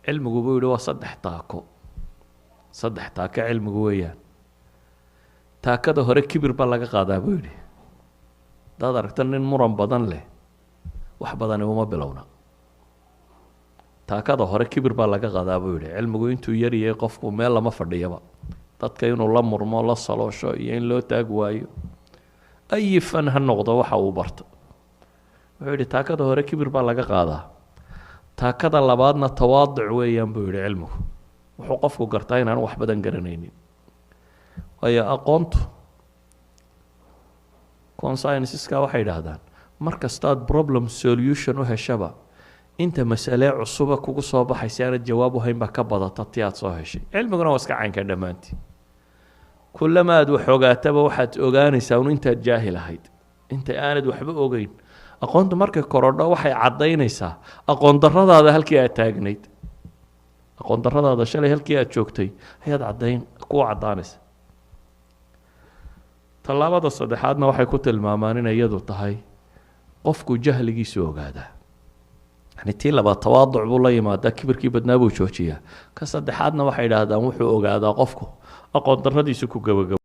Cilmigu, buu yihi, waa saddex taako. Saddex taako cilmigu weeyaan. Taakada hore kibir baa laga qaadaa, buu yidhi. Haddaad aragto nin muran badan leh, wax badani uma bilowna. Taakada hore kibir baa laga qaadaa, buu yihi. Cilmigu intuu yaryahay qofku meel lama fadhiyaba, dadka inuu la murmo, la saloosho iyo in loo taag waayo, ayi fan ha noqdo waxa uu barto. Wuxuu yihi taakada hore kibir baa laga qaadaa. Taakada labaadna tawaaduc weeyaan, buu yihi. Cilmigu wuxuu qofku gartaa inaan wax badan garanaynin, waayo aqoontu kuwan scienceska waxay idhaahdaan mar kastaad problem solution u heshaba, inta masale cusuba kugu soo baxaysa aanad jawaab u hayn baa ka badata ti aad soo heshay. Cilmiguna waa iska caynka dhammaantii. Kullama aad wax ogaataba, waxaad ogaanaysaa un intaad jaahil ahayd, inta aanad waxba ogeyn. Aqoontu markay korodho, waxay caddaynaysaa aqoon darradaada halkii aad taagnayd, aqoon darradaada shalay halkii aad joogtay ayaad caddayn kuwa caddaanaysa. Tallaabada saddexaadna waxay ku tilmaamaan inay iyadu tahay qofku jahligiisu ogaadaa. Yani tii labaad tawaaduc buu la yimaadaa, kibirkii badnaa buu joojiyaa. Ka saddexaadna waxay idhaahdaan wuxuu ogaadaa qofku aqoon darradiisu ku gabagabo.